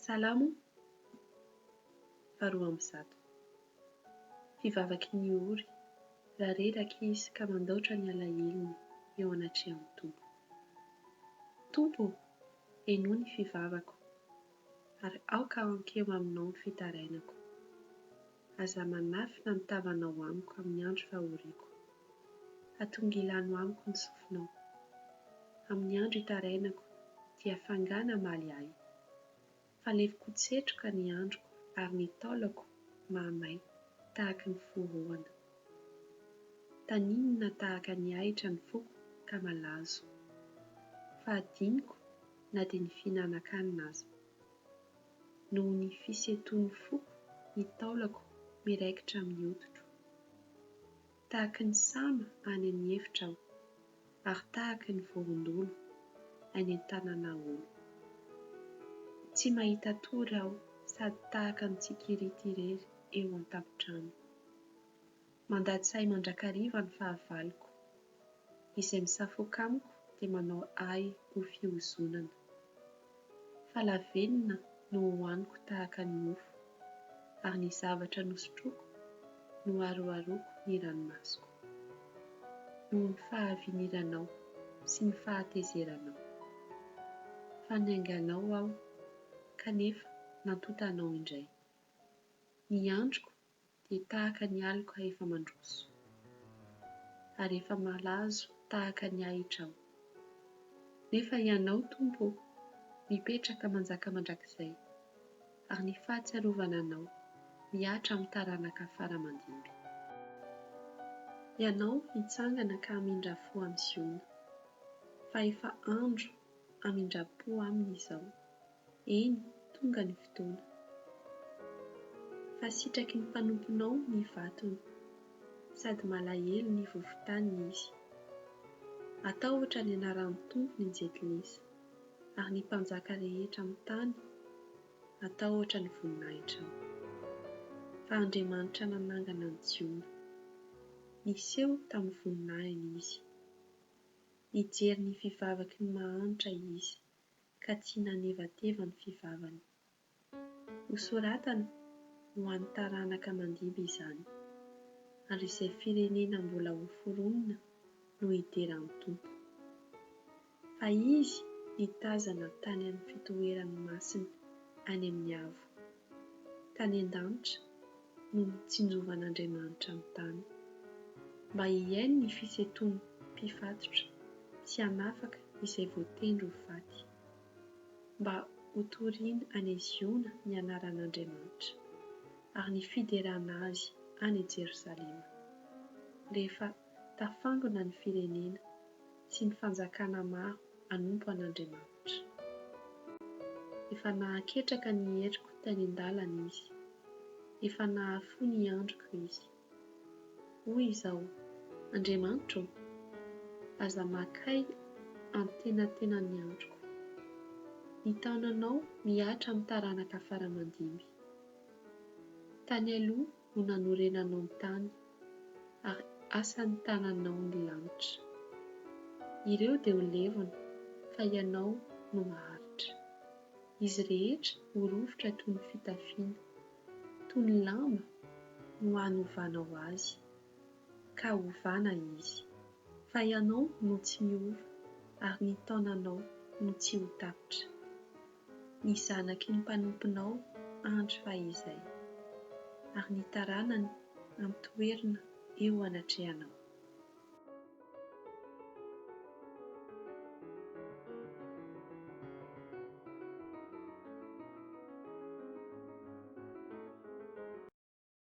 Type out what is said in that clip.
Salamo faharoa amby zato. Fivavaky ny ory, raha reraka izy ka mandaotra ny alahelony eo anatrehan'ny Tompo. Tompo ô, henoy ny fivavako, ary aoka hankeo aminao ny fitarainako. Aza manafina ny tavanao amiko amin'ny andro fahoriako. Atongilano amiko ny sofinao. Amin'ny andro itarainako dia fangana hamaly ahy. Fa lefiko-tsetroka ny androko ary ny taolako mahamay tahaka ny forohana. Taninina tahaka ny ahitra ny foko ka malazo. Fa adinoko na dia ny fihinanan-kanina aza. Noho ny fisentoan'ny foko ny taolako miraikitra amin'ny hoditro. Tahaka ny sama any an'efitra aho, ary tahaka ny vorondolo any an-tanàna haolo. Tsy mahita tory aho sady tahaka ny tsikirity irery eo an-tampon-trano. Mandatsa ahy mandrakariva ny fahavaloko. Izay misafoaka amiko dia manao ahy ho fiozonana. Fa lavenona no hohaniko tahaka ny mofo, ary ny zavatra nosotroiko no aroharoako ny ranomasoko. Noho ny fahaviniranao sy ny fahatezeranao. Fa niainganao aho, kanefa nantontanao indray. Ny androko dia tahaka ny aloka efa mandroso, ary efa malazo tahaka ny ahitra aho. Nefa Ianao, Tompo ô, mipetraka manjaka mandrakizay, ary ny fahatsiarovana Anao mihatra amin'ny taranaka fara aman-dimby. Ianao hitsangana ka hamindra fo amin'i Ziona, fa efa andro hamindram-po aminy izao. Eny, tonga ny fotoana. Fa sitraky ny mpanomponao ny vatony, sady malahelo ny vovotaniny izy. Atahotra ny anaran'ny Tompo ny jentilisa, ary ny mpanjaka rehetra amin'ny tany hatahotra ny voninahitrao. Fa Andriamanitra nanangana an'i Ziona. Niseho tamin'ny voninahiny izy. Nijery ny fivavaky ny mahantra izy. ka tsy nanevateva ny fivavany. Hosoratana ho an'ny taranaka mandimby izany, ary izay firenena mbola hoforonina no hidera ny Tompo. Fa Izy nitazana tany amin'ny fitoerany masina any amin'ny avo. Tany an-danitra no nitsinjovan'Andriamanitra ny tany, mba hihaino ny fisentoan'ny mpifatotra sy hanafaka izay voatendry ho faty, mba hotorina any Ziona ny anaran'Andriamanitra, ary ny fiderana Azy any Jerosalema. Rehefa tafangona ny firenena sy ny fanjakana maro hanompo an'Andriamanitra. Efa nahaketraka ny heriko tany an-dalana Izy. Efa nahafoy ny androko Izy. Hoy izaho, Andriamanitra ô, aza maka ahy antenatenan'ny androko. Ny taonanao mihatra amin'ny taranaka fara aman-dimby. Tany aloha no nanorenanao ny tany, ary asan'ny tananao ny lanitra. Ireo dia ho levona, fa ianao no maharitra. Izy rehetra ho rovitra toy ny fitafiana, toy ny lamba no hanovanao azy, ka hovana izy. Fa ianao no tsy miova, ary ny taonanao no tsy ho tapitra. Ny zanaky ny mpanomponao andry fahizay, ary ny taranany ampitoerina eo anatrehanao.